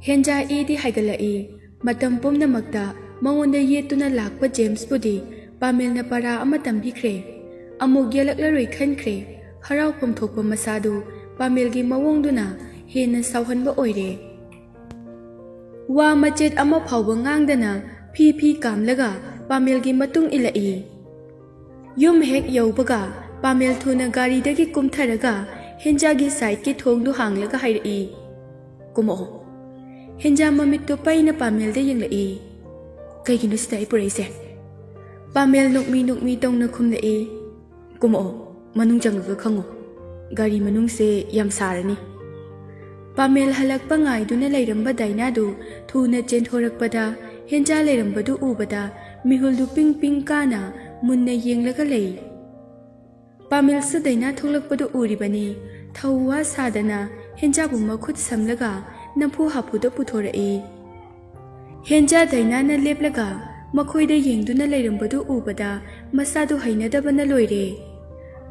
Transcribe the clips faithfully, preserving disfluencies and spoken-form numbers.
ꯍꯦꯟꯖꯥ ꯑꯦꯗꯤ ꯍꯥꯏꯒꯠꯂꯛꯏ꯫ ꯃꯇꯝ ꯄꯨꯝꯅꯃꯛꯇ ꯃꯉꯣꯟꯗ ꯌꯦꯠꯇꯨꯅ ꯂꯥꯛꯄ ꯖꯦꯝꯁꯄꯨꯗꯤ ꯄꯥꯃꯦꯜꯅ ꯄꯔꯥ ꯑꯃ ꯇꯝꯕꯤꯈ꯭ꯔꯦ꯫ ꯑꯃꯨꯛ ꯌꯦꯜꯂꯛꯂꯔꯣꯏ ꯈꯟꯈ꯭ꯔꯦ꯫ ꯍꯔꯥꯎꯐꯝ ꯊꯣꯛꯄ ꯃꯁꯥꯗꯨ ꯄꯥꯃꯦꯜꯒꯤ ꯃꯑꯣꯡꯗꯨꯅ ꯍꯦꯟꯅ ꯁꯥꯎꯍꯟꯕ ꯑꯣꯏꯔꯦ꯫ ꯋꯥ ꯃꯆꯦꯠ ꯑꯃ ꯐꯥꯎꯕ ꯉꯥꯡꯗꯅ ꯐꯤ ꯐꯤ ꯀꯥꯝꯂꯒ ꯄꯥꯃꯦꯜꯒꯤ ꯃꯇꯨꯡ ꯏꯜꯂꯛꯏ꯫ ꯌꯨꯝ ꯍꯦꯛ ꯌꯧꯕꯒ ꯄꯥꯃꯦꯜ ꯊꯨꯅ ꯒꯥꯔꯤꯗꯒꯤ ꯀꯨꯝꯊꯔꯒ ꯍꯦꯟꯖꯥꯒꯤ ꯁꯥꯏꯠꯀꯤ ꯊꯣꯡꯗꯨ ꯍꯥꯡꯂꯒ ꯍꯥꯏꯔꯛꯏ, "ꯀꯨꯝꯃꯛꯑꯣ꯫" ꯍꯦꯟꯖꯥ ꯃꯃꯤꯠꯇꯨ ꯄꯩꯅ ꯄꯥꯃꯦꯜꯗ ꯌꯦꯡꯂꯛꯏ꯫ "ꯀꯩꯒꯤꯅꯣ ꯁꯤꯗ ꯑꯩ ꯄꯨꯔꯛꯏꯁꯦ?" ꯄꯥꯃꯦꯜ ꯅꯣꯛꯃꯤ ꯅꯣꯛꯃꯤ ꯇꯧꯅ ꯈꯨꯝꯂꯛꯏ꯫ "ꯀꯨꯝꯃꯛꯑꯣ, ꯃꯅꯨꯡ ꯆꯪꯉꯒ ꯈꯪꯉꯣ꯫ ꯒꯥꯔꯤ ꯃꯅꯨꯡꯁꯦ ꯌꯥꯝ ꯁꯥꯔꯅꯤ꯫" ꯄꯥꯃꯦꯜ ꯍꯜꯂꯛꯄ ꯉꯥꯏꯗꯨꯅ ꯂꯩꯔꯝꯕ ꯗꯥꯏꯅꯥꯗꯨ ꯊꯨꯅ ꯆꯦꯟꯊꯣꯔꯛꯄꯗ ꯍꯦꯟꯖꯥ ꯂꯩꯔꯝꯕꯗꯨ ꯎꯕꯗ ꯃꯤꯍꯨꯜꯗꯨ ꯄꯤꯡ ꯄꯤꯡ ꯀꯥꯅ ꯃꯨꯟꯅ ꯌꯦꯡꯂꯒ ꯂꯩ꯫ ꯄꯥꯃꯦꯜꯁꯨ ꯗꯥꯏꯅꯥ ꯊꯣꯛꯂꯛꯄꯗꯨ ꯎꯔꯤꯕꯅꯤ꯫ ꯊꯧꯋꯥ ꯁꯥꯗꯅ ꯍꯦꯟꯖꯥꯕꯨ ꯃꯈꯨꯠ ꯁꯝꯂꯒ ꯅꯝꯐꯨ ꯍꯥꯐꯨꯗ ꯄꯨꯊꯣꯔꯛꯏ꯫ ꯍꯦꯟꯖꯥ ꯗꯥꯏꯅꯥꯅ ꯂꯦꯞꯂꯒ ꯃꯈꯣꯏꯗ ꯌꯦꯡꯗꯨꯅ ꯂꯩꯔꯝꯕꯗꯨ ꯎꯕꯗ ꯃꯁꯥꯗꯨ ꯍꯩꯅꯗꯕꯅ ꯂꯣꯏꯔꯦ꯫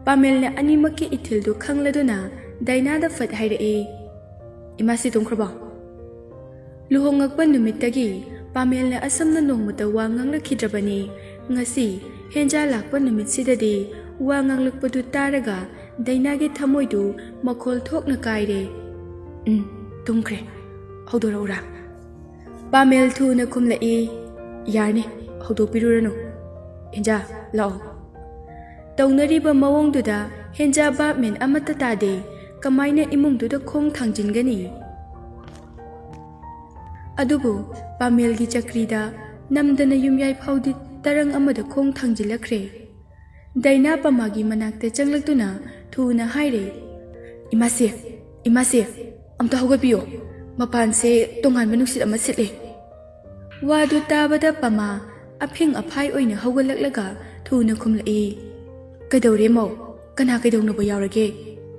ꯄꯥꯃꯦꯜꯅ ꯑꯅꯤꯃꯛꯀꯤ ꯏꯊꯤꯜꯗꯨ ꯈꯪꯂꯗꯨꯅ ꯗꯥꯏꯅꯥꯗ ꯐꯠ ꯍꯥꯏꯔꯛꯏ, "ꯏꯃꯥꯁꯤ ꯇꯨꯝꯈ꯭ꯔꯕꯣ?" ꯂꯨꯍꯣꯡꯂꯛꯄ ꯅꯨꯃꯤꯠꯇꯒꯤ ꯄꯥꯃꯦꯜꯅ ꯑꯁꯨꯝꯅ ꯅꯣꯡꯃꯇ ꯋꯥ ꯉꯥꯡꯂꯛꯈꯤꯗ꯭ꯔꯕꯅꯤ꯫ ꯉꯁꯤ ꯍꯦꯟꯖꯥ ꯂꯥꯛꯄ ꯅꯨꯃꯤꯠꯁꯤꯗꯗꯤ ꯋꯥ ꯉꯥꯡꯂꯛꯄꯗꯨ ꯇꯥꯔꯒ ꯗꯥꯏꯅꯥꯒꯤ ꯊꯃꯣꯏꯗꯨ ꯃꯈꯣꯜ ꯊꯣꯛꯅ ꯀꯥꯏꯔꯦ꯫ "ꯎꯝ, ꯇꯨꯝꯈ꯭ꯔꯦ꯫ ꯍꯧꯗꯣꯔꯛꯎꯔꯥ?" ꯄꯥꯃꯦꯜ ꯊꯨꯅ ꯈꯨꯝꯂꯛꯏ, "ꯌꯥꯔꯅꯤ, ꯍꯧꯗꯣꯛꯄꯤꯔꯨꯔꯅꯨ꯫ ꯍꯦꯟꯖꯥ, ꯂꯥꯛꯑꯣ꯫" ꯇꯧꯅꯔꯤꯕ ꯃꯑꯣꯡꯗꯨꯗ ꯍꯦꯟꯖꯥ ꯚꯥꯞ ꯃꯦꯟ ꯑꯃꯠꯇ ꯇꯥꯗꯦ꯫ ꯀꯃꯥꯏꯅ ꯏꯃꯨꯡꯗꯨꯗ ꯈꯣꯡ ꯊꯥꯡꯖꯤꯟꯒꯅꯤ? ꯑꯗꯨꯕꯨ ꯄꯥꯃꯦꯜꯒꯤ ꯆꯀ꯭ꯔꯤꯗ ꯅꯝꯗꯅ ꯌꯨꯝꯌꯥꯏ ꯐꯥꯎꯗꯤ ꯇꯔꯪ ꯑꯃꯗ ꯈꯣꯡ ꯊꯥꯡꯖꯤꯜꯂꯛꯈ꯭ꯔꯦ꯫ ꯗꯥꯏꯅꯥ ꯄꯃꯥꯒꯤ ꯃꯅꯥꯛꯇ ꯆꯪꯂꯛꯇꯨꯅ ꯊꯨꯅ ꯍꯥꯏꯔꯦ, "ꯏꯃꯥꯁꯦ, ꯏꯃꯥꯁꯦ, ꯑꯝꯇ ꯍꯧꯒꯠꯄꯤꯌꯣ꯫ ꯃꯄꯥꯟꯁꯦ ꯇꯣꯉꯥꯟꯕ ꯅꯨꯡꯁꯤꯠ ꯑꯃ ꯁꯤꯠꯂꯦ꯫" ꯋꯥꯗꯨ ꯇꯥꯕꯗ ꯄꯃꯥ ꯑꯐꯤꯡ ꯑꯐꯥꯏ ꯑꯣꯏꯅ ꯍꯧꯒꯠꯂꯛꯂꯒ ꯊꯨꯅ ꯈꯨꯝꯂꯛꯏ, "ꯀꯩꯗꯧꯔꯦ ꯃꯧ? ꯀꯅꯥ ꯀꯩꯗꯧꯅꯕ ꯌꯥꯎꯔꯒꯦ?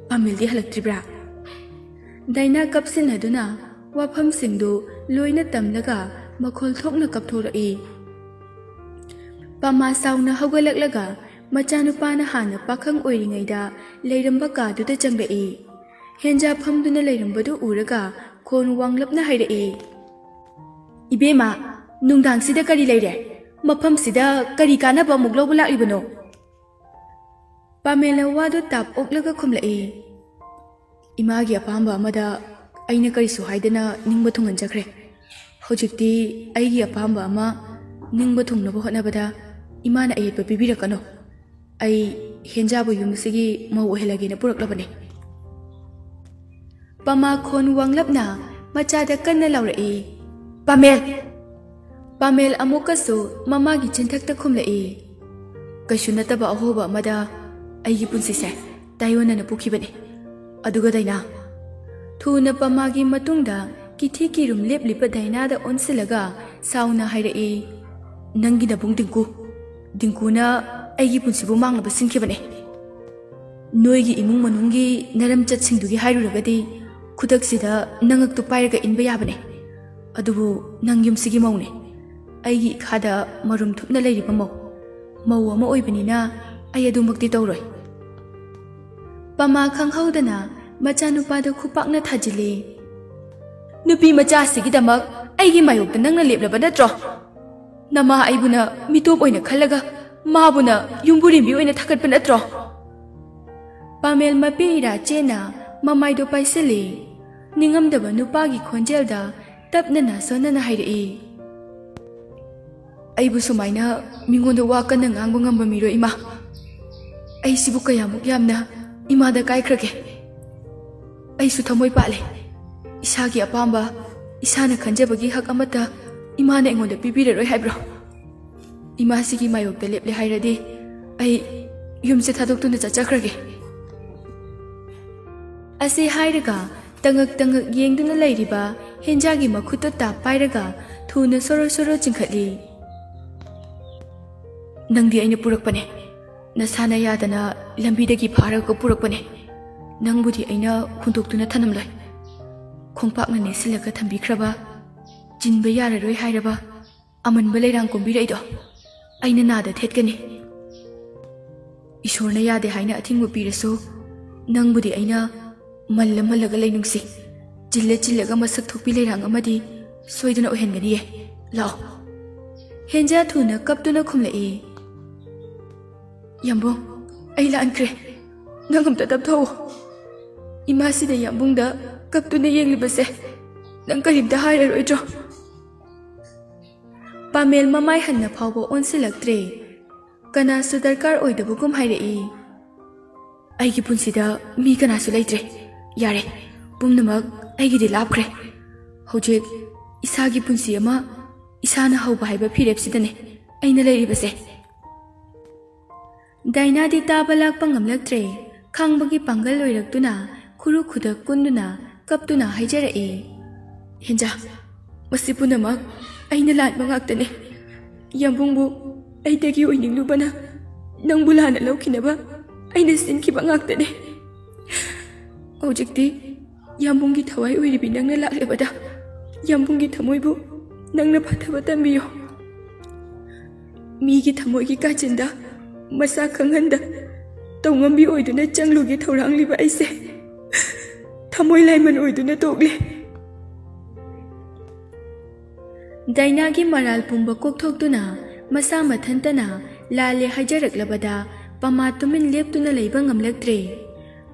ꯄꯥꯃꯦꯜꯗꯤ ꯍꯜꯂꯛꯇ꯭ꯔꯤꯕ꯭ꯔꯥ?" ꯗꯥꯏꯅꯥ ꯀꯞꯁꯤꯟꯅꯗꯨꯅ ꯋꯥꯐꯝꯁꯤꯡꯗꯨ ꯂꯣꯏꯅ ꯇꯝꯂꯒ ꯃꯈꯣꯜ ꯊꯣꯛꯅ ꯀꯞꯊꯣꯔꯛꯏ꯫ ꯄꯃꯥ ꯁꯥꯎꯅ ꯍꯧꯒꯠꯂꯛꯂꯒ ꯃꯆꯥꯅꯨꯄꯥꯅ ꯍꯥꯟꯅ ꯄꯥꯈꯪ ꯑꯣꯏꯔꯤꯉꯩꯗ ꯂꯩꯔꯝꯕ ꯀꯥꯗꯨꯗ ꯆꯪꯂꯛꯏ꯫ ꯍꯦꯟꯖꯥ ꯐꯝꯗꯨꯅ ꯂꯩꯔꯝꯕꯗꯨ ꯎꯔꯒ ꯀꯣꯟ ꯋꯥꯡꯂꯞꯅ ꯍꯥꯏꯔꯛꯏ, "ꯏꯕꯦꯝꯃ, ꯅꯨꯡꯗꯥꯡꯁꯤꯗ ꯀꯔꯤ ꯂꯩꯔꯦ? ꯃꯐꯝꯁꯤꯗ ꯀꯔꯤ ꯀꯥꯟꯅꯕ ꯑꯃꯨꯛ ꯂꯧꯕ ꯂꯥꯛꯂꯤꯕꯅꯣ?" ꯄꯥꯃꯦꯜꯅ ꯋꯥꯗꯨ ꯇꯥꯞ ꯑꯣꯛꯂꯒ ꯈꯨꯝꯂꯛꯏ, "ꯏꯃꯥꯒꯤ ꯑꯄꯥꯝꯕ ꯑꯃꯗ ꯑꯩꯅ ꯀꯔꯤꯁꯨ ꯍꯥꯏꯗꯅ ꯅꯤꯡꯕ ꯊꯨꯡꯍꯟꯖꯈ꯭ꯔꯦ꯫ ꯍꯧꯖꯤꯛꯇꯤ ꯑꯩꯒꯤ ꯑꯄꯥꯝꯕ ꯑꯃ ꯅꯤꯡꯕ ꯊꯨꯡꯅꯕ ꯍꯣꯠꯅꯕꯗ ꯏꯃꯥꯅ ꯑꯌꯦꯠꯄ ꯄꯤꯕꯤꯔꯛꯀꯅꯨ꯫ ꯑꯩ ꯍꯦꯟꯖꯥꯕ ꯌꯨꯝ ꯑꯁꯤꯒꯤ ꯃꯧ ꯑꯣꯏꯍꯜꯂꯒꯦꯅ ꯄꯨꯔꯛꯂꯕꯅꯤ꯫" ꯄꯃꯥ ꯈꯣꯟ ꯋꯥꯡꯂꯞꯅ ꯃꯆꯥꯗ ꯀꯟꯅ ꯂꯥꯎꯔꯛꯏ, "ꯄꯥꯃꯦꯜ!" ꯄꯥꯃꯦꯜ ꯑꯃꯨꯛꯀꯁꯨ ꯃꯃꯥꯒꯤ ꯆꯤꯟꯊꯛꯇ ꯈꯨꯝꯂꯛꯏ, "ꯀꯩꯁꯨ ꯅꯠꯇꯕ ꯑꯍꯣꯕ ꯑꯃꯗ ꯑꯩꯒꯤ ꯄꯨꯟꯁꯤꯁꯦ ꯇꯥꯏꯑꯣꯟꯅꯅ ꯄꯨꯈꯤꯕꯅꯤ꯫ ꯑꯗꯨꯒ ꯗꯥꯏꯅꯥ꯫" ꯊꯨꯅ ꯄꯃꯥꯒꯤ ꯃꯇꯨꯡꯗ ꯀꯤꯊꯤ ꯀꯤꯔꯨꯝ ꯂꯦꯞꯂꯤꯕ ꯗꯥꯏꯅꯥꯗ ꯑꯣꯟꯁꯤꯜꯂꯒ ꯁꯥꯎꯅ ꯍꯥꯏꯔꯛꯏ, "ꯅꯪꯒꯤ ꯅꯕꯨꯡ ꯗꯤꯡꯀꯨ, ꯗꯤꯡꯀꯨꯅ ꯑꯩꯒꯤ ꯄꯨꯟꯁꯤꯕꯨ ꯃꯥꯡꯅꯕ ꯁꯤꯟꯈꯤꯕꯅꯦ꯫ ꯅꯣꯏꯒꯤ ꯏꯃꯨꯡ ꯃꯅꯨꯡꯒꯤ ꯅꯔꯝꯆꯠꯁꯤꯡꯗꯨꯒꯤ ꯍꯥꯏꯔꯨꯔꯒꯗꯤ ꯈꯨꯗꯛꯁꯤꯗ ꯅꯉꯛꯇꯨ ꯄꯥꯏꯔꯒ ꯏꯟꯕ ꯌꯥꯕꯅꯦ꯫ ꯑꯗꯨꯕꯨ ꯅꯪ ꯌꯨꯝꯁꯤꯒꯤ ꯃꯧꯅꯦ, ꯑꯩꯒꯤ ꯏꯈꯥꯗ ꯃꯔꯨꯝ ꯊꯨꯞꯅ ꯂꯩꯔꯤꯕ ꯃꯧ꯫ ꯃꯧ ꯑꯃ ꯑꯣꯏꯕꯅꯤꯅ ꯑꯩ ꯑꯗꯨꯃꯛꯇꯤ ꯇꯧꯔꯣꯏ꯫" ꯄꯃꯥ ꯈꯪꯍꯧꯗꯅ ꯃꯆꯥꯅꯨꯄꯥꯗ ꯈꯨꯄꯥꯛꯅ ꯊꯥꯖꯤꯜꯂꯤ꯫ "ꯅꯨꯄꯤ ꯃꯆꯥꯁꯤꯒꯤꯗꯃꯛ ꯑꯩꯒꯤ ꯃꯥꯌꯣꯛꯇ ꯅꯪꯅ ꯂꯦꯞꯂꯕ ꯅꯠꯇ꯭ꯔꯣ? ꯅꯃꯥ ꯑꯩꯕꯨꯅ ꯃꯤꯇꯣꯞ ꯑꯣꯏꯅ ꯈꯜꯂꯒ ꯃꯥꯕꯨꯅ ꯌꯨꯝꯕꯨꯔꯦꯝꯕꯤ ꯑꯣꯏꯅ ꯊꯥꯒꯠꯄ ꯅꯠꯇ꯭ꯔꯣ?" ꯄꯥꯃꯦꯜ ꯃꯄꯦ ꯏꯔꯥ ꯆꯦꯅ ꯃꯃꯥꯏꯗꯣ ꯄꯥꯏꯁꯤꯜꯂꯤ꯫ ꯅꯤꯡꯉꯝꯗꯕ ꯅꯨꯄꯥꯒꯤ ꯈꯣꯟꯖꯦꯜꯗ ꯇꯞꯅ ꯅꯥꯁꯣꯟꯅꯅ ꯍꯥꯏꯔꯛꯏ, "ꯑꯩꯕꯨ ꯁꯨꯃꯥꯏꯅ ꯃꯤꯉꯣꯟꯗ ꯋꯥ ꯀꯟꯅ ꯉꯥꯡꯕ ꯉꯝꯕ ꯃꯤꯔꯣ, ꯏꯃꯥ? ꯑꯩꯁꯤꯕꯨ ꯀꯌꯥꯃꯨꯛ ꯌꯥꯝꯅ ꯏꯃꯥꯗ ꯀꯥꯏꯈ꯭ꯔꯒꯦ? ꯑꯩꯁꯨ ꯊꯃꯣꯏ ꯄꯥꯜꯂꯦ꯫ ꯏꯁꯥꯒꯤ ꯑꯄꯥꯝꯕ, ꯏꯁꯥꯅ ꯈꯟꯖꯕꯒꯤ ꯍꯛ ꯑꯃꯠꯇ ꯏꯃꯥꯅ ꯑꯩꯉꯣꯟꯗ ꯄꯤꯕꯤꯔꯔꯣꯏ ꯍꯥꯏꯕ꯭ꯔꯣ? ꯏꯃꯥꯁꯤꯒꯤ ꯃꯥꯌꯣꯛꯇ ꯂꯦꯞꯂꯦ ꯍꯥꯏꯔꯗꯤ ꯑꯩ ꯌꯨꯝꯁꯦ ꯊꯥꯗꯣꯛꯇꯨꯅ ꯆꯠꯆꯈ꯭ꯔꯒꯦ꯫" ꯑꯁꯤ ꯍꯥꯏꯔꯒ ꯇꯉꯛ ꯇꯉꯛ ꯌꯦꯡꯗꯨꯅ ꯂꯩꯔꯤꯕ ꯍꯦꯟꯖꯥꯒꯤ ꯃꯈꯨꯠꯇꯨ ꯇꯥꯞ ꯄꯥꯏꯔꯒ ꯊꯨꯅ ꯁꯣꯔꯣ ꯁꯣꯔꯣ ꯆꯤꯡꯈꯠꯂꯤ꯫ "ꯅꯪꯗꯤ ꯑꯩꯅ ꯄꯨꯔꯛꯄꯅꯦ꯫ ꯅꯁꯥꯅ ꯌꯥꯗꯅ ꯂꯝꯕꯤꯗꯒꯤ ꯐꯥꯔꯒ ꯄꯨꯔꯛꯄꯅꯦ꯫ ꯅꯪꯕꯨꯗꯤ ꯑꯩꯅ ꯍꯨꯟꯗꯣꯛꯇꯨꯅ ꯊꯅꯝꯂꯣꯏ꯫" ꯈꯣꯡꯄꯥꯛꯅ ꯅꯦꯠꯁꯤꯜꯂꯒ ꯊꯝꯕꯤꯈ꯭ꯔꯕ, ꯆꯤꯟꯕ ꯌꯥꯔꯔꯣꯏ ꯍꯥꯏꯔꯕ ꯑꯃꯟꯕ ꯂꯩꯔꯥꯡ ꯀꯨꯝꯕꯤꯔꯛꯏꯗꯣ ꯑꯩꯅ ꯅꯥꯗ ꯊꯦꯠꯀꯅꯤ꯫ ꯏꯁꯣꯔꯅ ꯌꯥꯗꯦ ꯍꯥꯏꯅ ꯑꯊꯤꯡꯕ ꯄꯤꯔꯁꯨ, ꯅꯪꯕꯨꯗꯤ ꯑꯩꯅ ꯃꯜꯂ ꯃꯜꯂꯒ ꯂꯩꯅꯨꯡꯁꯤ꯫ ꯆꯤꯜꯂ ꯆꯤꯜꯂꯒ ꯃꯁꯛ ꯊꯣꯛꯄꯤ ꯂꯩꯔꯥꯡ ꯑꯃꯗꯤ ꯁꯣꯏꯗꯅ ꯑꯣꯏꯍꯟꯒꯅꯤꯌꯦ꯫ ꯂꯥꯛꯑꯣ꯫ ꯍꯦꯟꯖꯥ ꯊꯨꯅ ꯀꯞꯇꯨꯅ ꯈꯨꯝꯂꯛꯏ꯫ "ꯌꯥꯝꯕꯨꯡ, ꯑꯩ ꯂꯥꯟꯈ꯭ꯔꯦ꯫ ꯅꯪ ꯑꯝꯇ ꯇꯞꯊꯧꯑꯣ꯫ ꯏꯃꯥꯁꯤꯅ ꯌꯥꯝꯕꯨꯡꯗ ꯀꯞꯇꯨꯅ ꯌꯦꯡꯂꯤꯕꯁꯦ ꯅꯪ ꯀꯔꯤꯝꯇ ꯍꯥꯏꯔꯔꯣꯏꯗ꯭ꯔꯣ?" ꯄꯥꯃꯦꯜ ꯃꯃꯥꯏ ꯍꯟꯅ ꯐꯥꯎꯕ ꯑꯣꯟꯁꯤꯜꯂꯛꯇ꯭ꯔꯦ꯫ ꯀꯅꯥꯁꯨ ꯗꯔꯀꯥꯔ ꯑꯣꯏꯗꯕꯒꯨꯝ ꯍꯥꯏꯔꯛꯏ꯫ "ꯑꯩꯒꯤ ꯄꯨꯟꯁꯤꯗ ꯃꯤ ꯀꯅꯥꯁꯨ ꯂꯩꯇ꯭ꯔꯦ꯫ ꯌꯥꯔꯦ, ꯄꯨꯝꯅꯃꯛ ꯑꯩꯒꯤꯗꯤ ꯂꯥꯞꯈ꯭ꯔꯦ꯫ ꯍꯧꯖꯤꯛ ꯏꯁꯥꯒꯤ ꯄꯨꯟꯁꯤ ꯑꯃ ꯏꯁꯥꯅ ꯍꯧꯕ ꯍꯥꯏꯕ ꯐꯤꯔꯦꯞꯁꯤꯗꯅꯦ ꯑꯩꯅ ꯂꯩꯔꯤꯕꯁꯦ꯫" ꯗꯥꯏꯅꯥꯗꯤ ꯇꯥꯕ ꯂꯥꯛꯄ ꯉꯝꯂꯛꯇ꯭ꯔꯦ꯫ ꯈꯥꯡꯕꯒꯤ ꯄꯥꯡꯒꯜ ꯂꯣꯏꯔꯛꯇꯨꯅ ꯈꯨꯔꯨ ꯈꯨꯗꯛ ꯀꯨꯟꯗꯨꯅ ꯀꯞꯇꯨꯅ ꯍꯥꯏꯖꯔꯛꯏ꯫ "ꯍꯦꯟꯖꯥ, ꯃꯁꯤ ꯄꯨꯝꯅꯃꯛ ꯑꯩꯅ ꯂꯥꯟꯕ ꯉꯥꯛꯇꯅꯦ꯫ ꯌꯥꯝꯕꯨꯡꯕꯨ ꯑꯩꯗꯒꯤ ꯑꯣꯏꯅꯤꯡꯂꯨꯕꯅ ꯅꯪꯕꯨ ꯂꯥꯟꯅ ꯂꯧꯈꯤꯅꯕ ꯑꯩꯅ ꯁꯤꯟꯈꯤꯕ ꯉꯥꯛꯇꯅꯦ꯫ ꯍꯧꯖꯤꯛꯇꯤ ꯌꯥꯝꯕꯨꯡꯒꯤ ꯊꯋꯥꯏ ꯑꯣꯏꯔꯤꯕꯤ ꯅꯪꯅ ꯂꯥꯛꯂꯕꯗ ꯌꯥꯝꯕꯨꯡꯒꯤ ꯊꯃꯣꯏꯕꯨ ꯅꯪꯅ ꯐꯊꯕ ꯇꯝꯕꯤꯌꯨ꯫ ꯃꯤꯒꯤ ꯊꯃꯣꯏꯒꯤ ꯀꯥꯆꯤꯟꯗ ꯃꯁꯥ ꯈꯪꯍꯟꯗ ꯇꯧꯉꯝꯕꯤ ꯑꯣꯏꯗꯨꯅ ꯆꯪꯂꯨꯒꯦ ꯊꯧꯔꯥꯡꯂꯤꯕ ꯑꯩꯁꯦ ꯊꯃꯣꯏ ꯂꯥꯏꯃꯟ ꯑꯣꯏꯗꯨꯅ ꯇꯣꯛꯂꯦ꯫" ꯗꯥꯏꯅꯥꯒꯤ ꯃꯔꯥꯜ ꯄꯨꯝꯕ ꯀꯣꯛꯊꯣꯛꯇꯨꯅ ꯃꯁꯥ ꯃꯊꯟꯇꯅ ꯂꯥꯜꯂꯦ ꯍꯥꯏꯖꯔꯛꯂꯕꯗ ꯄꯃꯥ ꯇꯨꯃꯤꯟ ꯂꯦꯞꯇꯨꯅ ꯂꯩꯕ ꯉꯝꯂꯛꯇ꯭ꯔꯦ꯫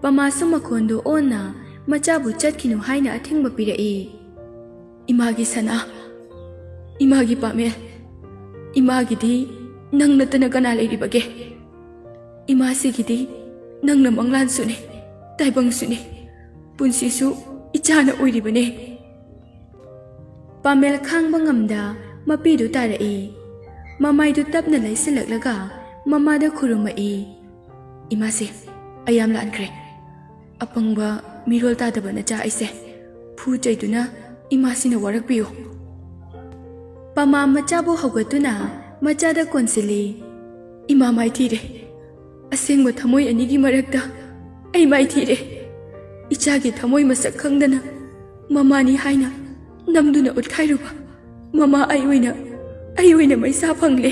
ꯄꯃꯥꯁꯨ ꯃꯈꯣꯟꯗꯨ ꯑꯣꯟꯅ ꯃꯆꯥꯕꯨ ꯆꯠꯈꯤꯅꯨ ꯍꯥꯏꯅ ꯑꯊꯤꯡꯕ ꯄꯤꯔꯛꯏ꯫ "ꯏꯃꯥꯒꯤ ꯁꯅꯥ, ꯏꯃꯥꯒꯤ ꯄꯥꯃꯦꯜ, ꯏꯃꯥꯒꯤꯗꯤ ꯅꯪ ꯅꯠꯇꯅ ꯀꯅꯥ ꯂꯩꯔꯤꯕꯒꯦ? ꯏꯃꯥꯁꯤꯒꯤꯗꯤ ꯅꯪꯅ ꯃꯪꯂꯥꯟꯁꯨꯅꯤ, ꯇꯥꯏꯕꯪꯁꯨꯅꯤ, ꯄꯨꯟꯁꯤꯁꯨ ꯏꯆꯥꯅ ꯑꯣꯏꯔꯤꯕꯅꯦ꯫" ꯄꯥꯃꯦꯜ ꯈꯥꯡꯕ ꯉꯝꯗ ꯃꯄꯤꯗꯨ ꯇꯥꯔꯛꯏ꯫ ꯃꯃꯥꯏꯗꯨ ꯇꯞꯅ ꯂꯩꯁꯤꯜꯂꯛꯂꯒ ꯃꯃꯥꯗ ꯈꯨꯔꯨꯝꯃꯛꯏ꯫ "ꯏꯃꯥꯁꯦ, ꯑꯩ ꯌꯥꯝ ꯂꯥꯟꯈ꯭ꯔꯦ꯫ ꯑꯄꯪꯕ, ꯃꯤꯔꯣꯜ ꯇꯥꯗꯕ ꯅꯆꯥ ꯑꯩꯁꯦ ꯐꯨ ꯆꯩꯗꯨꯅ ꯏꯃꯥꯁꯤꯅ ꯋꯥꯔꯛꯄꯤꯌꯨ꯫" ꯄꯃꯥ ꯃꯆꯥꯕꯨ ꯍꯧꯒꯠꯇꯨꯅ ꯃꯆꯥꯗ ꯀꯣꯟꯁꯤꯜꯂꯤ꯫ "ꯏꯃꯥ ꯃꯥꯏꯊꯤꯔꯦ꯫ ꯑꯁꯦꯡꯕ ꯊꯃꯣꯏ ꯑꯅꯤꯒꯤ ꯃꯔꯛꯇ ꯑꯩ ꯃꯥꯏꯊꯤꯔꯦ꯫ ꯏꯆꯥꯒꯤ ꯊꯃꯣꯏ ꯃꯁꯛ ꯈꯪꯗꯅ ꯃꯃꯥꯅꯤ ꯍꯥꯏꯅ ꯅꯝꯗꯨꯅ ꯎꯠꯈꯥꯏꯔꯨꯕ ꯃꯃꯥ ꯑꯩ ꯑꯣꯏꯅ, ꯑꯩ ꯑꯣꯏꯅ ꯃꯩꯁꯥ ꯐꯪꯂꯦ꯫"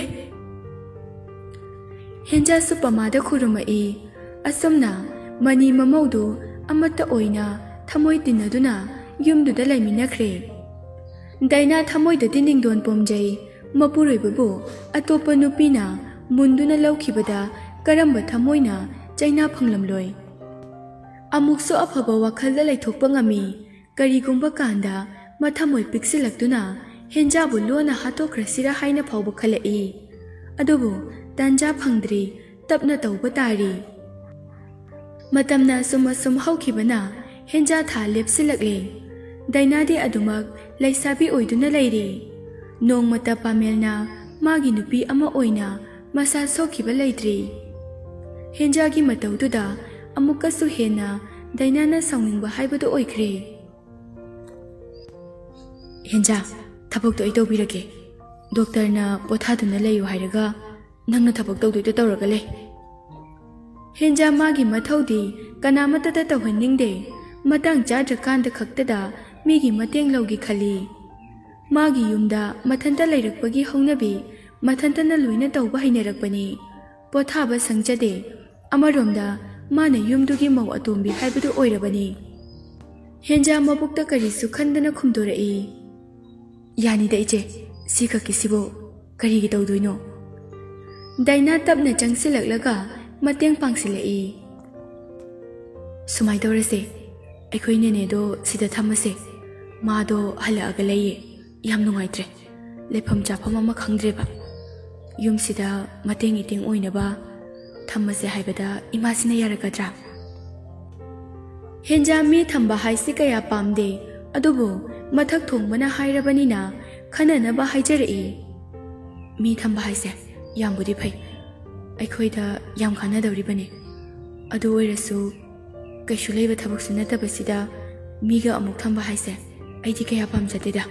ꯍꯦꯟꯖꯥꯁꯨ ꯄꯃꯥꯗ ꯈꯨꯔꯨꯝꯃꯛꯏ꯫ ꯑꯁꯨꯝꯅ ꯃꯅꯤ ꯃꯃꯧꯗꯨ ꯑꯃꯠꯇ ꯑꯣꯏꯅ ꯊꯃꯣꯏ ꯇꯤꯟꯅꯗꯨꯅ ꯌꯨꯝꯗꯨꯗ ꯂꯩꯃꯤꯟꯅꯈ꯭ꯔꯦ꯫ ꯗꯥꯏꯅꯥ ꯊꯃꯣꯏꯗꯗꯤ ꯅꯤꯡꯗꯣꯟ ꯄꯣꯝꯖꯩ꯫ ꯃꯄꯨꯔꯣꯏꯕꯕꯨ ꯑꯇꯣꯞꯄ ꯅꯨꯄꯤꯅ ꯃꯨꯟꯗꯨꯅ ꯂꯧꯈꯤꯕꯗ ꯀꯔꯝꯕ ꯊꯃꯣꯏꯅ ꯆꯩꯅꯥ ꯐꯪꯂꯝꯂꯣꯏ? ꯑꯃꯨꯛꯁꯨ ꯑꯐꯕ ꯋꯥꯈꯜꯗ ꯂꯩꯊꯣꯛꯄ ꯉꯝꯃꯤ꯫ ꯀꯔꯤꯒꯨꯝꯕ ꯀꯥꯟꯗ ꯃꯊꯃꯣꯏ ꯄꯤꯛꯁꯤꯜꯂꯛꯇꯨꯅ ꯍꯦꯟꯖꯥꯕꯨ ꯂꯣꯟꯅ ꯍꯥꯠꯇꯣꯛꯈ꯭ꯔꯁꯤꯔꯥ ꯍꯥꯏꯅ ꯐꯥꯎꯕ ꯈꯜꯂꯛꯏ꯫ ꯑꯗꯨꯕꯨ ꯇꯥꯟꯖꯥ ꯐꯪꯗ꯭ꯔꯤ, ꯇꯞꯅ ꯇꯧꯕ ꯇꯥꯔꯤ꯫ ꯃꯇꯝꯅ ꯑꯁꯨꯝ ꯑꯁꯨꯝ ꯍꯧꯈꯤꯕꯅ ꯍꯦꯟꯖꯥ ꯊꯥ ꯂꯦꯞꯁꯤꯜꯂꯛꯂꯦ꯫ ꯗꯥꯏꯅꯥꯗꯤ ꯑꯗꯨꯃꯛ ꯂꯩꯁꯥꯕꯤ ꯑꯣꯏꯗꯨꯅ ꯂꯩꯔꯤ꯫ ꯅꯣꯡꯃꯇ ꯄꯥꯃꯦꯜꯅ ꯃꯥꯒꯤ ꯅꯨꯄꯤ ꯑꯃ ꯑꯣꯏꯅ ꯃꯁꯥ ꯁꯣꯛꯈꯤꯕ ꯂꯩꯇ꯭ꯔꯤ꯫ ꯍꯦꯟꯖꯥꯒꯤ ꯃꯇꯧꯗꯨꯗ ꯑꯃꯨꯛꯀꯁꯨ ꯍꯦꯟꯅ ꯗꯥꯏꯅꯥꯅ ꯁꯥꯎꯅꯤꯡꯕ ꯍꯥꯏꯕꯗꯨ ꯑꯣꯏꯈ꯭ꯔꯦ꯫ "ꯍꯦꯟꯖꯥ, ꯊꯕꯛꯇꯣ ꯑꯩ ꯇꯧꯕꯤꯔꯒꯦ꯫ ꯗꯣꯛꯇꯔꯅ ꯄꯣꯊꯥꯗꯨꯅ ꯂꯩꯌꯨ ꯍꯥꯏꯔꯒ ꯅꯪꯅ ꯊꯕꯛ ꯇꯧꯗꯣꯏꯗꯣ ꯇꯧꯔꯒ ꯂꯩ꯫" ꯍꯦꯟꯖꯥ ꯃꯥꯒꯤ ꯃꯊꯧꯗꯤ ꯀꯅꯥꯃꯠꯇꯗ ꯇꯧꯍꯟꯅꯤꯡꯗꯦ꯫ ꯃꯇꯥꯡ ꯆꯥꯗ꯭ꯔꯀꯥꯟꯗ ꯈꯛꯇꯗ ꯃꯤꯒꯤ ꯃꯇꯦꯡ ꯂꯧꯒꯦ ꯈꯜꯂꯤ꯫ ꯃꯥꯒꯤ ꯌꯨꯝꯗ ꯃꯊꯟꯇ ꯂꯩꯔꯛꯄꯒꯤ ꯍꯧꯅꯕꯤ ꯃꯊꯟꯇꯅ ꯂꯣꯏꯅ ꯇꯧꯕ ꯍꯩꯅꯔꯛꯄꯅꯤ꯫ ꯄꯣꯊꯥꯕ ꯁꯪꯖꯗꯦ꯫ ꯑꯃꯔꯣꯝꯗ ꯃꯥꯅ ꯌꯨꯝꯗꯨꯒꯤ ꯃꯧ ꯑꯇꯣꯝꯕꯤ ꯍꯥꯏꯕꯗꯨ ꯑꯣꯏꯔꯕꯅꯤ꯫ ꯍꯦꯟꯖꯥ ꯃꯕꯨꯛꯇ ꯀꯔꯤꯁꯨ ꯈꯟꯗꯅ ꯈꯨꯝꯗꯣꯔꯛꯏ꯫ "ꯌꯥꯅꯤꯗ ꯏꯆꯦ, ꯁꯤ ꯈꯛꯀꯤꯁꯤꯕꯨ ꯀꯔꯤꯒꯤ ꯇꯧꯗꯣꯏꯅꯣ?" ꯗꯥꯏꯅꯥ ꯇꯞꯅ ꯆꯪꯁꯤꯜꯂꯛꯂꯒ ꯃꯇꯦꯡ ꯄꯥꯡꯁꯤꯜꯂꯛꯏ꯫ "ꯁꯨꯃꯥꯏ ꯇꯧꯔꯁꯦ, ꯑꯩꯈꯣꯏ ꯅꯦꯅꯦꯗꯣ ꯁꯤꯗ ꯊꯝꯃꯁꯦ꯫ ꯃꯥꯗꯣ ꯍꯜꯂꯛꯑꯒ ꯂꯩꯌꯦ꯫ ꯌꯥꯝ ꯅꯨꯡꯉꯥꯏꯇ꯭ꯔꯦ꯫ ꯂꯩꯐꯝ ꯆꯥꯐꯝ ꯑꯃ ꯈꯪꯗ꯭ꯔꯦꯕ꯫ ꯌꯨꯝꯁꯤꯗ ꯃꯇꯦꯡ ꯏꯇꯦꯡ ꯑꯣꯏꯅꯕ ꯊꯝꯃꯁꯦ ꯍꯥꯏꯕꯗ ꯏꯃꯥꯁꯤꯅ ꯌꯥꯔꯛꯀꯗ꯭ꯔꯥ?" ꯍꯦꯟꯖꯥ ꯃꯤ ꯊꯝꯕ ꯍꯥꯏꯁꯤ ꯀꯌꯥ ꯄꯥꯝꯗꯦ, ꯑꯗꯨꯕꯨ ꯃꯊꯛ ꯊꯣꯡꯕꯅ ꯍꯥꯏꯔꯕꯅꯤꯅ ꯈꯟꯅꯅꯕ ꯍꯥꯏꯖꯔꯛꯏ꯫ "ꯃꯤ ꯊꯝꯕ ꯍꯥꯏꯁꯦ ꯌꯥꯝꯕꯨꯗꯤ ꯐꯩ, ꯑꯩꯈꯣꯏꯗ ꯌꯥꯝ ꯀꯥꯟꯅꯗꯧꯔꯤꯕꯅꯤ꯫ ꯑꯗꯨ ꯑꯣꯏꯔꯁꯨ ꯀꯩꯁꯨ ꯂꯩꯕ ꯊꯕꯛꯁꯨ ꯅꯠꯇꯕꯁꯤꯗ ꯃꯤꯒ ꯑꯃꯨꯛ ꯊꯝꯕ ꯍꯥꯏꯁꯦ ꯑꯩꯗꯤ ꯀꯌꯥ ꯄꯥꯝꯖꯗꯦꯗ꯫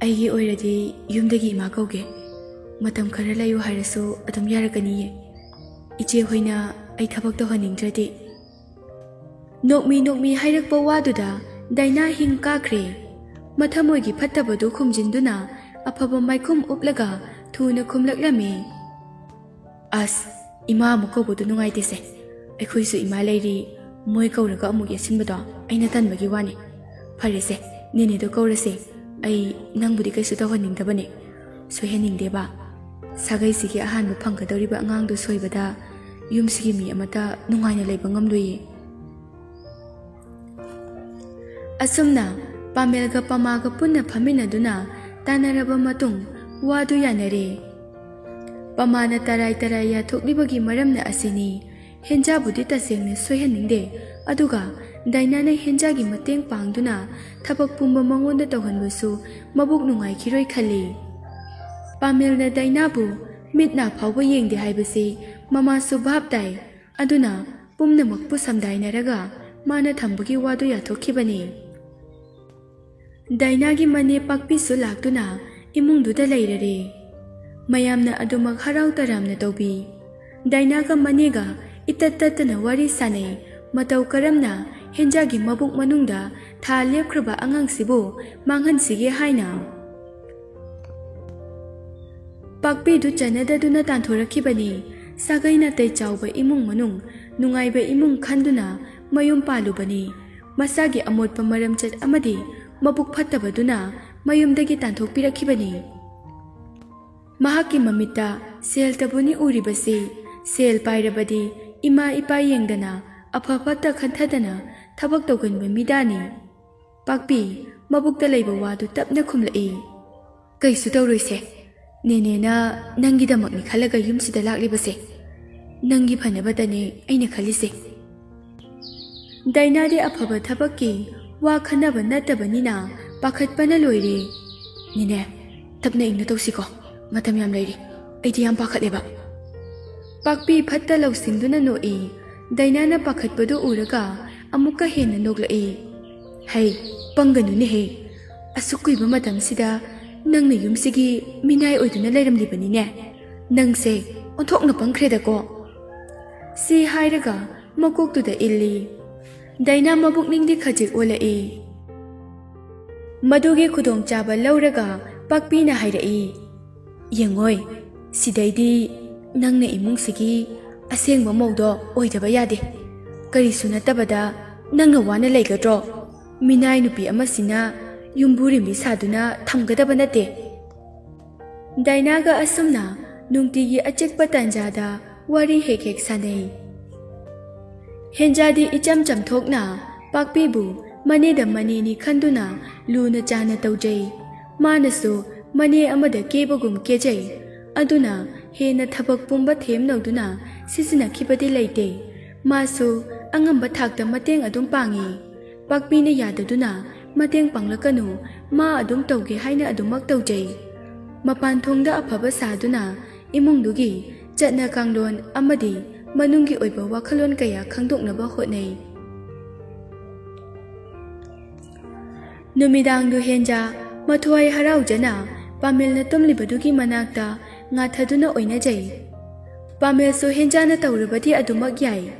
ꯑꯩꯒꯤ ꯑꯣꯏꯔꯗꯤ ꯌꯨꯝꯗꯒꯤ ꯏꯃꯥ ꯀꯧꯒꯦ꯫ ꯃꯇꯝ ꯈꯔ ꯂꯩꯌꯨ ꯍꯥꯏꯔꯁꯨ ꯑꯗꯨꯝ ꯌꯥꯔꯛꯀꯅꯤꯌꯦ꯫ ꯏꯆꯦ ꯍꯣꯏꯅ ꯑꯩ ꯊꯕꯛ ꯇꯧꯍꯟꯅꯤꯡꯗ꯭ꯔꯗꯤ꯫" ꯅꯣꯛꯃꯤ ꯅꯣꯛꯃꯤ ꯍꯥꯏꯔꯛꯄ ꯋꯥꯗꯨꯗ ꯗꯥꯏꯅꯥ ꯍꯤꯡ ꯀꯥꯈ꯭ꯔꯦ꯫ ꯃꯊꯃꯣꯏꯒꯤ ꯐꯠꯇꯕꯗꯨ ꯈꯨꯝꯖꯤꯟꯗꯨꯅ ꯑꯐꯕ ꯃꯥꯏꯈꯨꯝ ꯎꯞꯂꯒ ꯊꯨꯅ ꯈꯨꯝꯂꯛꯂꯝꯃꯤ꯫ "ꯑꯁ, ꯏꯃꯥ ꯑꯃꯨꯛ ꯀꯧꯕꯗꯨ ꯅꯨꯡꯉꯥꯏꯇꯦꯁꯦ꯫ ꯑꯩꯈꯣꯏꯁꯨ ꯏꯃꯥ ꯂꯩꯔꯤ, ꯃꯣꯏ ꯀꯧꯔꯒ ꯑꯃꯨꯛ ꯌꯦꯠꯁꯤꯟꯕꯗꯣ ꯑꯩꯅ ꯇꯟꯕꯒꯤ ꯋꯥꯅꯤ꯫ ꯐꯔꯦꯁꯦ, ꯅꯦꯅꯦꯗꯣ ꯀꯧꯔꯁꯦ꯫ ꯑꯩ ꯅꯪꯕꯨꯗꯤ ꯀꯩꯁꯨ ꯇꯧꯍꯟꯅꯤꯡꯗꯕꯅꯦ, ꯁꯣꯏꯍꯟꯅꯤꯡꯗꯦꯕ꯫ ꯁꯥꯒꯩꯁꯤꯒꯤ ꯑꯍꯥꯟꯕ ꯐꯪꯒꯗꯧꯔꯤꯕ ꯑꯉꯥꯡꯗꯣ ꯁꯣꯏꯕꯗ ꯌꯨꯝꯁꯤꯒꯤ ꯃꯤ ꯑꯃꯠꯇ ꯅꯨꯡꯉꯥꯏꯅ ꯂꯩꯕ ꯉꯝꯂꯣꯏꯌꯦ꯫ ꯑꯁꯨꯝꯅ ꯄꯥꯃꯦꯜꯒ ꯄꯃꯥꯒ ꯄꯨꯟꯅ ꯐꯝꯃꯤꯟꯅꯗꯨꯅ ꯇꯥꯟꯅꯔꯕ ꯃꯇꯨꯡ ꯋꯥꯗꯨ ꯌꯥꯅꯔꯦ꯫ ꯄꯃꯥꯅ ꯇꯔꯥꯏ ꯇꯔꯥꯏ ꯌꯥꯊꯣꯛꯂꯤꯕꯒꯤ ꯃꯔꯝꯅ ꯑꯁꯤꯅꯤ꯫ ꯍꯦꯟꯖꯥꯕꯨꯗꯤ ꯇꯁꯦꯡꯅ ꯁꯣꯏꯍꯟꯅꯤꯡꯗꯦ, ꯑꯗꯨꯒ ꯗꯥꯏꯅꯥꯅ ꯍꯦꯟꯖꯥꯒꯤ ꯃꯇꯦꯡ ꯄꯥꯡꯗꯨꯅ ꯊꯕꯛ ꯄꯨꯝꯕ ꯃꯉꯣꯟꯗ ꯇꯧꯍꯟꯕꯁꯨ ꯃꯕꯨꯛ ꯅꯨꯡꯉꯥꯏꯈꯤꯔꯣꯏ ꯈꯜꯂꯤ꯫ ꯄꯥꯃꯦꯜꯅ ꯗꯥꯏꯅꯥꯕꯨ ꯃꯤꯠ ꯅꯥ ꯐꯥꯎꯕ ꯌꯦꯡꯗꯦ ꯍꯥꯏꯕꯁꯤ ꯃꯃꯥꯁꯨ ꯚꯥꯞ ꯇꯥꯏ꯫ ꯑꯗꯨꯅ ꯄꯨꯝꯅꯃꯛꯄꯨ ꯁꯝꯗꯥꯏꯅꯔꯒ ꯃꯥꯅ ꯊꯝꯕꯒꯤ ꯋꯥꯗꯨ ꯌꯥꯊꯣꯛꯈꯤꯕꯅꯤ꯫ ꯗꯥꯏꯅꯥꯒꯤ ꯃꯅꯦ ꯄꯥꯛꯄꯤꯁꯨ ꯂꯥꯛꯇꯨꯅ ꯏꯃꯨꯡꯗꯨꯗ ꯂꯩꯔꯔꯦ꯫ ꯃꯌꯥꯝꯅ ꯑꯗꯨꯃꯛ ꯍꯔꯥꯎ ꯇꯔꯥꯝꯅ ꯇꯧꯕꯤ꯫ ꯗꯥꯏꯅꯥꯒ ꯃꯅꯦꯒ ꯏꯇꯠ ꯇꯠꯇꯅ ꯋꯥꯔꯤ ꯁꯥꯅꯩ꯫ ꯃꯇꯧ ꯀꯔꯝꯅ ꯍꯦꯟꯖꯥꯒꯤ ꯃꯕꯨꯛ ꯃꯅꯨꯡꯗ ꯊꯥ ꯂꯦꯞꯈ꯭ꯔꯕ ꯑꯉꯥꯡꯁꯤꯕꯨ ꯃꯥꯡꯍꯟꯁꯤꯒꯦ ꯍꯥꯏꯅ꯫ ꯄꯥꯛꯄꯤꯗꯨ ꯆꯟꯅꯗꯗꯨꯅ ꯇꯥꯟꯊꯣꯔꯛꯈꯤꯕꯅꯤ꯫ ꯁꯥꯒꯩ ꯅꯥꯇꯩ ꯆꯥꯎꯕ ꯏꯃꯨꯡ ꯃꯅꯨꯡ, ꯅꯨꯡꯉꯥꯏꯕ ꯏꯃꯨꯡ ꯈꯟꯗꯨꯅ ꯃꯌꯨꯝ ꯄꯥꯜꯂꯨꯕꯅꯤ꯫ ꯃꯁꯥꯒꯤ ꯑꯃꯣꯠꯄ ꯃꯔꯝꯆꯠ ꯑꯃꯗꯤ ꯃꯕꯨꯛ ꯐꯠꯇꯕꯗꯨꯅ ꯃꯌꯨꯝꯗꯒꯤ ꯇꯥꯟꯊꯣꯛꯄꯤꯔꯛꯈꯤꯕꯅꯤ꯫ ꯃꯍꯥꯛꯀꯤ ꯃꯃꯤꯠꯇ ꯁꯦꯜꯇꯕꯨꯅꯤ ꯎꯔꯤꯕꯁꯤ꯫ ꯁꯦꯜ ꯄꯥꯏꯔꯕꯗꯤ ꯏꯃꯥ ꯏꯄꯥ ꯌꯦꯡꯗꯅ, ꯑꯐ ꯐꯠꯇ ꯈꯟꯊꯗꯅ ꯊꯕꯛ ꯇꯧꯒꯟꯕ ꯃꯤꯗꯥꯅꯤ꯫ ꯄꯥꯛꯄꯤ ꯃꯕꯨꯛꯇ ꯂꯩꯕ ꯋꯥꯗꯨ ꯇꯞꯅ ꯈꯨꯝꯂꯛꯏ꯫ "ꯀꯩꯁꯨ ꯇꯧꯔꯣꯏꯁꯦ꯫ ꯅꯦꯅꯦꯅ ꯅꯪꯒꯤꯗꯃꯛꯅꯤ ꯈꯜꯂꯒ ꯌꯨꯝꯁꯤꯗ ꯂꯥꯛꯂꯤꯕꯁꯦ꯫ ꯅꯪꯒꯤ ꯐꯅꯕꯗꯅꯦ ꯑꯩꯅ ꯈꯜꯂꯤꯁꯦ꯫" ꯗꯥꯏꯅꯥꯗꯤ ꯑꯐꯕ ꯊꯕꯛꯀꯤ ꯋꯥ ꯈꯟꯅꯕ ꯅꯠꯇꯕꯅꯤꯅ ꯄꯥꯈꯠꯄꯅ ꯂꯣꯏꯔꯦ꯫ "ꯅꯦꯅꯦ, ꯇꯞꯅ ꯏꯪꯅ ꯇꯧꯁꯤꯀꯣ꯫ ꯃꯇꯝ ꯌꯥꯝ ꯂꯩꯔꯤ꯫ ꯑꯩꯗꯤ ꯌꯥꯝ ꯄꯥꯈꯠꯂꯦꯕ꯫" ꯄꯥꯛꯄꯤ ꯐꯠꯇ ꯂꯧꯁꯤꯡꯗꯨꯅ ꯅꯣꯛꯏ꯫ ꯗꯥꯏꯅꯥꯅ ꯄꯥꯈꯠꯄꯗꯨ ꯎꯔꯒ ꯑꯃꯨꯛꯀ ꯍꯦꯟꯅ ꯅꯣꯛꯂꯛꯏ꯫ "ꯍꯩ, ꯄꯪꯒꯅꯨꯅꯦꯍꯦ꯫ ꯑꯁꯨꯛ ꯀꯨꯏꯕ ꯃꯇꯝꯁꯤꯗ ꯅꯪꯅ ꯌꯨꯝꯁꯤꯒꯤ ꯃꯤꯅꯥꯏ ꯑꯣꯏꯗꯨꯅ ꯂꯩꯔꯝꯂꯤꯕꯅꯤꯅꯦ꯫ ꯅꯪꯁꯦ ꯑꯣꯟꯊꯣꯛꯅ ꯄꯪꯈ꯭ꯔꯦꯗꯀꯣ꯫" ꯁꯤ ꯍꯥꯏꯔꯒ ꯃꯀꯣꯛꯇꯨꯗ ꯏꯜꯂꯤ꯫ ꯗꯥꯏꯅꯥ ꯃꯕꯨꯛꯅꯤꯡꯗꯤ ꯈꯖꯤꯛ ꯑꯣꯜꯂꯛꯏ꯫ ꯃꯗꯨꯒꯤ ꯈꯨꯗꯣꯡꯆꯥꯕ ꯂꯧꯔꯒ ꯄꯥꯛꯄꯤꯅ ꯍꯥꯏꯔꯛꯏ, "ꯌꯦꯡꯉꯣꯏ, ꯁꯤꯗꯩꯗꯤ ꯅꯪꯅ ꯏꯃꯨꯡꯁꯤꯒꯤ ꯑꯁꯦꯡꯕ ꯃꯧꯗꯣ ꯑꯣꯏꯗꯕ ꯌꯥꯗꯦ꯫ ꯀꯔꯤꯁꯨ ꯅꯠꯇꯕꯗ ꯅꯪꯅ ꯋꯥꯅ ꯂꯩꯒꯗ꯭ꯔꯣ?" ꯃꯤꯅꯥꯏ ꯅꯨꯄꯤ ꯑꯃꯁꯤꯅ ꯌꯨꯝꯕꯨꯔꯦꯝꯕꯤ ꯁꯥꯗꯨꯅ ꯊꯝꯒꯗꯕ ꯅꯠꯇꯦ꯫ ꯗꯥꯏꯅꯥꯒ ꯑꯁꯨꯝꯅ ꯅꯨꯡꯇꯤꯒꯤ ꯑꯆꯤꯛꯄ ꯇꯥꯟꯖꯥꯗ ꯋꯥꯔꯤ ꯍꯦꯛ ꯍꯦꯛ ꯁꯥꯟꯅꯩ꯫ ꯍꯦꯟꯖꯥꯗꯤ ꯏꯆꯝ ꯆꯝꯊꯣꯛꯅ ꯄꯥꯛꯄꯤꯕꯨ ꯃꯅꯦꯗ ꯃꯅꯦꯅꯤ ꯈꯟꯗꯨꯅ ꯂꯨꯅ ꯆꯥꯅ ꯇꯧꯖꯩ꯫ ꯃꯥꯅꯁꯨ ꯃꯅꯦ ꯑꯃꯗ ꯀꯦꯕꯒꯨꯝ ꯀꯦꯖꯩ꯫ ꯑꯗꯨꯅ ꯍꯦꯟꯅ ꯊꯕꯛ ꯄꯨꯝꯕ ꯊꯦꯝꯅꯧꯗꯨꯅ ꯁꯤꯖꯤꯟꯅꯈꯤꯕꯗꯤ ꯂꯩꯇꯦ꯫ ꯃꯥꯁꯨ ꯑꯉꯝꯕ ꯊꯥꯛꯇ ꯃꯇꯦꯡ ꯑꯗꯨꯝ ꯄꯥꯡꯏ꯫ ꯄꯥꯛꯄꯤꯅ ꯌꯥꯗꯗꯨꯅ ꯃꯇꯦꯡ ꯄꯥꯡꯂꯛꯀꯅꯨ, ꯃꯥ ꯑꯗꯨꯝ ꯇꯧꯒꯦ ꯍꯥꯏꯅ ꯑꯗꯨꯃꯛ ꯇꯧꯖꯩ꯫ ꯃꯄꯥꯟ ꯊꯣꯡꯗ ꯑꯐꯕ ꯁꯥꯗꯨꯅ ꯏꯃꯨꯡꯗꯨꯒꯤ ꯆꯠꯅ ꯀꯥꯡꯂꯣꯟ ꯑꯃꯗꯤ ꯃꯅꯨꯡꯒꯤ ꯑꯣꯏꯕ ꯋꯥꯈꯜꯂꯣꯟ ꯀꯌꯥ ꯈꯪꯗꯣꯛꯅꯕ ꯍꯣꯠꯅꯩ꯫ ꯅꯨꯃꯤꯗꯥꯡꯗꯨ ꯍꯦꯟꯖꯥ ꯃꯊ꯭ꯋꯥꯏ ꯍꯔꯥꯎꯖꯅ ꯄꯥꯃꯦꯜꯅ ꯇꯨꯝꯂꯤꯕꯗꯨꯒꯤ ꯃꯅꯥꯛꯇ ꯉꯥꯊꯗꯨꯅ ꯑꯣꯏꯅꯖꯩ꯫ ꯄꯥꯃꯦꯜꯁꯨ ꯍꯦꯟꯖꯥꯅ ꯇꯧꯔꯕꯗꯤ ꯑꯗꯨꯃꯛ ꯌꯥꯏ꯫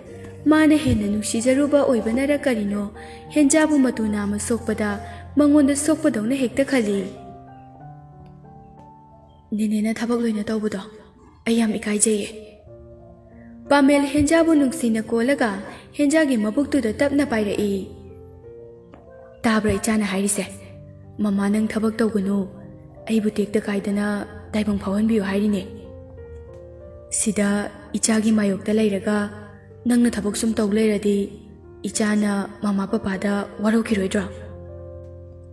ꯃꯥꯅ ꯍꯦꯟꯅ ꯅꯨꯡꯁꯤꯖꯔꯨꯕ ꯑꯣꯏꯕꯅꯔ ꯀꯔꯤꯅꯣ, ꯍꯦꯟꯖꯥꯕꯨ ꯃꯇꯨ ꯅꯥꯝꯃ ꯁꯣꯛꯄꯗ ꯃꯉꯣꯟꯗ ꯁꯣꯛꯄꯗꯧꯅ ꯍꯦꯛꯇ ꯈꯜꯂꯤ꯫ ꯅꯦꯅꯦꯅ ꯊꯕꯛ ꯂꯣꯏꯅ ꯇꯧꯕꯗꯣ ꯑꯩ ꯌꯥꯝ ꯏꯀꯥꯏꯖꯩꯌꯦ꯫ ꯄꯥꯃꯦꯜ ꯍꯦꯟꯖꯥꯕꯨ ꯅꯨꯡꯁꯤꯅ ꯀꯣꯜꯂꯒ ꯍꯦꯟꯖꯥꯒꯤ ꯃꯕꯨꯛꯇꯨꯗ ꯇꯞꯅ ꯄꯥꯏꯔꯛꯏ꯫ "ꯇꯥꯕ꯭ꯔꯥ ꯏꯆꯥꯅ ꯍꯥꯏꯔꯤꯁꯦ? ꯃꯃꯥ ꯅꯪ ꯊꯕꯛ ꯇꯧꯒꯅꯨ, ꯑꯩꯕꯨ ꯇꯦꯛꯇ ꯀꯥꯏꯗꯅ ꯇꯥꯏꯕꯪ ꯐꯥꯎꯍꯟꯕꯤꯌꯨ ꯍꯥꯏꯔꯤꯅꯦ꯫ ꯁꯤꯗ ꯏꯆꯥꯒꯤ ꯃꯥꯌꯣꯛꯇ ꯂꯩꯔꯒ ꯅꯪꯅ ꯊꯕꯛ ꯁꯨꯝ ꯇꯧ ꯂꯩꯔꯗꯤ ꯏꯆꯥꯅ ꯃꯃꯥ ꯄꯄꯥꯗ ꯋꯥꯔꯧꯈꯤꯔꯣꯏꯗ꯭ꯔꯣ?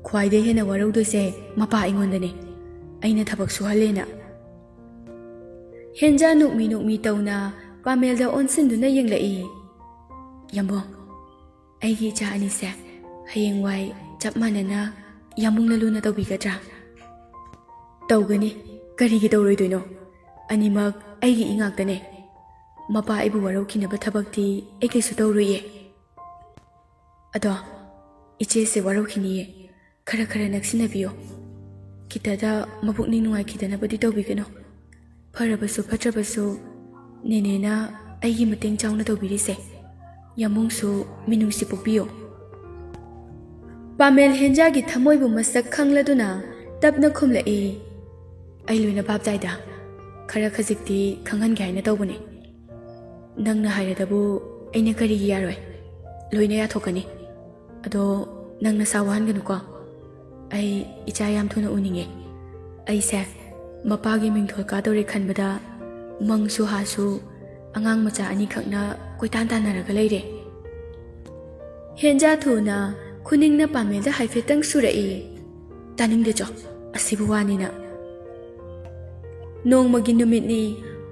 ꯈ꯭ꯋꯥꯏꯗꯒꯤ ꯍꯦꯟꯅ ꯋꯥꯔꯧꯗꯣꯏꯁꯦ ꯃꯄꯥ ꯑꯩꯉꯣꯟꯗꯅꯦ, ꯑꯩꯅ ꯊꯕꯛ ꯁꯨꯍꯜꯂꯦꯅ"꯫ ꯍꯦꯟꯖꯥ ꯅꯣꯛꯃꯤ ꯅꯣꯛꯃꯤ ꯇꯧꯅ ꯄꯥꯃꯦꯜꯗ ꯑꯣꯟꯁꯤꯟꯗꯨꯅ ꯌꯦꯡꯂꯛꯏ꯫ "ꯌꯥꯝꯕꯨꯡ, ꯑꯩꯒꯤ ꯏꯆꯥ ꯑꯅꯤꯁꯦ ꯍꯌꯦꯡꯋꯥꯏ ꯆꯞ ꯃꯥꯟꯅꯅ ꯌꯥꯝꯕꯨꯡꯅ ꯂꯨꯅ ꯇꯧꯕꯤꯒꯗ꯭ꯔꯥ?" "ꯇꯧꯒꯅꯤ, ꯀꯔꯤꯒꯤ ꯇꯧꯔꯣꯏꯗꯣꯏꯅꯣ? ꯑꯅꯤꯃꯛ ꯑꯩꯒꯤ ꯏ ꯉꯥꯛꯇꯅꯦ꯫ ꯃꯄꯥ ꯑꯩꯕꯨ ꯋꯥꯔꯧꯈꯤꯅꯕ ꯊꯕꯛꯇꯤ ꯑꯩ ꯀꯩꯁꯨ ꯇꯧꯔꯣꯏꯌꯦ꯫ ꯑꯗꯣ ꯏꯆꯦꯁꯦ ꯋꯥꯔꯧꯈꯤꯅꯤꯌꯦ, ꯈꯔ ꯈꯔ ꯅꯛꯁꯤꯟꯅꯕꯤꯌꯣ꯫ ꯈꯤꯇꯗ ꯃꯄꯨꯛꯅꯤꯡ ꯅꯨꯡꯉꯥꯏꯈꯤꯗꯅꯕꯗꯤ ꯇꯧꯕꯤꯒꯅꯨ꯫ ꯐꯔꯕꯁꯨ ꯐꯠꯇ꯭ꯔꯕꯁꯨ ꯅꯦꯅꯦꯅ ꯑꯩꯒꯤ ꯃꯇꯦꯡ ꯆꯥꯎꯅ ꯇꯧꯕꯤꯔꯤꯁꯦ꯫ ꯌꯥꯝꯕꯨꯡꯁꯨ ꯃꯤꯅꯨꯡꯁꯤ ꯄꯣꯛꯄꯤꯌꯨ"꯫ ꯄꯥꯃꯦꯜ ꯍꯦꯟꯖꯥꯒꯤ ꯊꯃꯣꯏꯕꯨ ꯃꯁꯛ ꯈꯪꯂꯗꯨꯅ ꯇꯞꯅ ꯈꯨꯝꯂꯛꯏ꯫ "ꯑꯩ ꯂꯣꯏꯅ ꯚꯥꯞ ꯇꯥꯏꯗ꯫ ꯈꯔ ꯈꯖꯤꯛꯇꯤ ꯈꯪꯍꯟꯒꯦ ꯍꯥꯏꯅ ꯇꯧꯕꯅꯤ꯫ ꯅꯪꯅ ꯍꯥꯏꯔꯗꯕꯨ ꯑꯩꯅ ꯀꯔꯤꯒꯤ ꯌꯥꯔꯣꯏ? ꯂꯣꯏꯅ ꯌꯥꯊꯣꯛꯀꯅꯤ꯫ ꯑꯗꯣ ꯅꯪ ꯅꯁꯥ ꯋꯥꯍꯟꯒꯅꯨꯀꯣ꯫ ꯑꯩ ꯏꯆꯥ ꯌꯥꯝ ꯊꯨꯅ ꯎꯅꯤꯡꯉꯦ꯫ ꯑꯩꯁꯦ ꯃꯄꯥꯒꯤ ꯃꯤꯡꯊꯣꯜ ꯀꯥꯗꯧꯔꯦ ꯈꯟꯕꯗ ꯃꯪꯁꯨ ꯍꯥꯁꯨ ꯑꯉꯥꯡ ꯃꯆꯥ ꯑꯅꯤꯈꯛꯅ ꯀꯣꯏꯇꯥꯟ ꯇꯥꯟꯅꯔꯒ ꯂꯩꯔꯦ꯫ ꯍꯦꯟꯖꯥ ꯊꯨꯅ ꯈꯨꯅꯤꯡꯅ ꯄꯥꯃꯦꯜꯗ ꯍꯥꯏꯐꯦꯠꯇꯪ ꯁꯨꯔꯛꯏ꯫ "ꯇꯥꯅꯤꯡꯗꯦ ꯆꯣ, ꯑꯁꯤꯕꯨ ꯋꯥꯅꯤꯅ"꯫ ꯅꯣꯡꯃꯒꯤ ꯅꯨꯃꯤꯠꯅꯤ꯫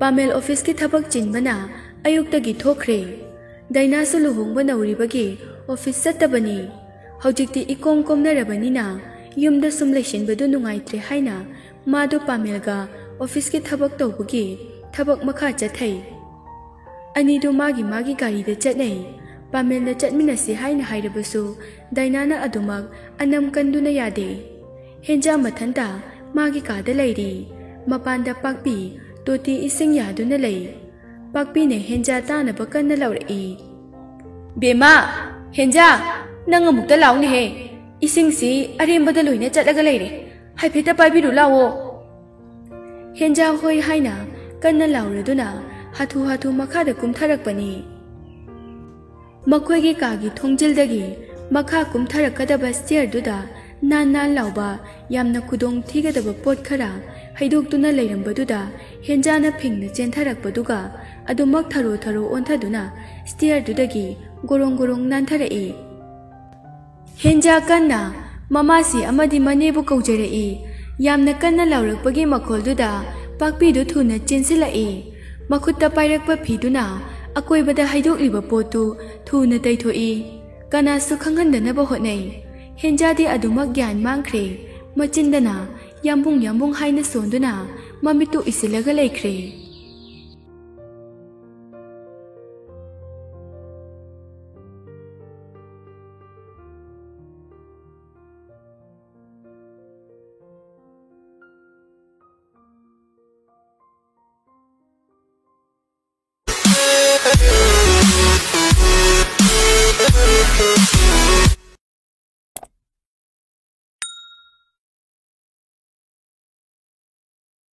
ꯄꯥꯃꯦꯜ ꯑꯣꯐꯤꯁꯀꯤ ꯊꯕꯛ ꯆꯤꯟꯕꯅ ꯑꯌꯨꯛꯇꯒꯤ ꯊꯣꯛꯈ꯭ꯔꯦ꯫ ꯗꯥꯏꯅꯥꯁꯨ ꯂꯨꯍꯣꯡꯕ ꯅꯧꯔꯤꯕꯒꯤ ꯑꯣꯐꯤꯁ ꯆꯠꯇꯕꯅꯤ꯫ ꯍꯧꯖꯤꯛꯇꯤ ꯏꯀꯣꯝ ꯀꯣꯝꯅꯔꯕꯅꯤꯅ ꯌꯨꯝꯗ ꯁꯨꯝ ꯂꯩꯁꯤꯟꯕꯗꯨ ꯅꯨꯡꯉꯥꯏꯇ꯭ꯔꯦ ꯍꯥꯏꯅ ꯃꯥꯗꯨ ꯄꯥꯃꯦꯜꯒ ꯑꯣꯐꯤꯁꯀꯤ ꯊꯕꯛ ꯇꯧꯕꯒꯤ ꯊꯕꯛ ꯃꯈꯥ ꯆꯠꯊꯩ꯫ ꯑꯅꯤꯗꯨ ꯃꯥꯒꯤ ꯃꯥꯒꯤ ꯒꯥꯔꯤꯗ ꯆꯠꯅꯩ꯫ ꯄꯥꯃꯦꯜꯅ ꯆꯠꯃꯤꯟꯅꯁꯤ ꯍꯥꯏꯅ ꯍꯥꯏꯔꯕꯁꯨ ꯗꯥꯏꯅꯥꯅ ꯑꯗꯨꯃꯛ ꯑꯅꯝ ꯀꯟꯗꯨꯅ ꯌꯥꯗꯦ꯫ ꯍꯦꯟꯖꯥ ꯃꯊꯟꯇ ꯃꯥꯒꯤ ꯀꯥꯗ ꯂꯩꯔꯤ꯫ ꯃꯄꯥꯟꯗ ꯄꯥꯛꯄꯤ ꯇꯣꯇꯤ ꯏꯁꯤꯡ ꯌꯥꯗꯨꯅ ꯂꯩ꯫ ꯄꯥꯛꯄꯤꯅ ꯍꯦꯟꯖꯥ ꯇꯥꯅꯕ ꯀꯟꯅ ꯂꯥꯎꯔꯛꯏ꯫ "ꯕꯦꯝꯃ, ꯍꯦꯟꯖꯥ, ꯅꯪ ꯑꯃꯨꯛꯇ ꯂꯥꯎꯅꯦꯍꯦ꯫ ꯏꯁꯤꯡꯁꯤ ꯑꯔꯦꯝꯕꯗ ꯂꯣꯏꯅ ꯆꯠꯂꯒ ꯂꯩꯔꯦ꯫ ꯍꯥꯏꯐꯦꯠꯇ ꯄꯥꯏꯕꯤꯔꯨ ꯂꯥꯛꯑꯣ"꯫ ꯍꯦꯟꯖꯥ ꯍꯣꯏ ꯍꯥꯏꯅ ꯀꯟꯅ ꯂꯥꯎꯔꯗꯨꯅ ꯍꯥꯊꯨ ꯍꯥꯊꯨ ꯃꯈꯥꯗ ꯀꯨꯝꯊꯔꯛꯄꯅꯤ꯫ ꯃꯈꯣꯏꯒꯤ ꯀꯥꯒꯤ ꯊꯣꯡꯖꯤꯜꯗꯒꯤ ꯃꯈꯥ ꯀꯨꯝꯊꯔꯛꯀꯗꯕ ꯁ꯭ꯇꯤꯌꯔꯗꯨꯗ ꯅꯥꯟ ꯅꯥꯟ ꯂꯥꯎꯕ ꯌꯥꯝꯅ ꯈꯨꯗꯣꯡ ꯊꯤꯒꯗꯕ ꯄꯣꯠ ꯈꯔ ꯍꯩꯗꯣꯛꯇꯨꯅ ꯂꯩꯔꯝꯕꯗꯨꯗ ꯍꯦꯟꯖꯥꯅ ꯐꯤꯡꯅ ꯆꯦꯟꯊꯔꯛꯄꯗꯨꯒ ꯑꯗꯨꯃꯛ ꯊꯔꯣ ꯊꯔꯣ ꯑꯣꯟꯊꯗꯨꯅ ꯁ꯭ꯇꯤꯌꯔꯗꯨꯗꯒꯤ ꯒꯣꯔꯣꯡ ꯒꯣꯔꯣꯡ ꯅꯥꯟꯊꯔꯛꯏ꯫ ꯍꯦꯟꯖꯥ ꯀꯟꯅ ꯃꯃꯥꯁꯤ ꯑꯃꯗꯤ ꯃꯅꯦꯕꯨ ꯀꯧꯖꯔꯛꯏ꯫ ꯌꯥꯝꯅ ꯀꯟꯅ ꯂꯥꯎꯔꯛꯄꯒꯤ ꯃꯈꯣꯜꯗꯨꯗ ꯄꯥꯛꯄꯤꯗꯨ ꯊꯨꯅ ꯆꯦꯟꯁꯤꯜꯂꯛꯏ꯫ ꯃꯈꯨꯠꯇ ꯄꯥꯏꯔꯛꯄ ꯐꯤꯗꯨꯅ ꯑꯀꯣꯏꯕꯗ ꯍꯩꯗꯣꯛꯂꯤꯕ ꯄꯣꯠꯇꯨ ꯊꯨꯅ ꯇꯩꯊꯣꯛꯏ꯫ ꯀꯅꯥꯁꯨ ꯈꯪꯍꯟꯗꯅꯕ ꯍꯣꯠꯅꯩ꯫ ꯍꯦꯟꯖꯥꯗꯤ ꯑꯗꯨꯃꯛ ꯒ꯭ꯌꯥꯟ ꯃꯥꯡꯈ꯭ꯔꯦ꯫ ꯃꯆꯤꯟꯗꯅ "ꯌꯥꯝꯕꯨꯡ, ꯌꯥꯝꯕꯨꯡ" ꯍꯥꯏꯅ ꯁꯣꯟꯗꯨꯅ ꯃꯃꯤꯠꯇꯨ ꯎꯏꯁꯤꯜꯂꯒ ꯂꯩꯈ꯭ꯔꯦ꯫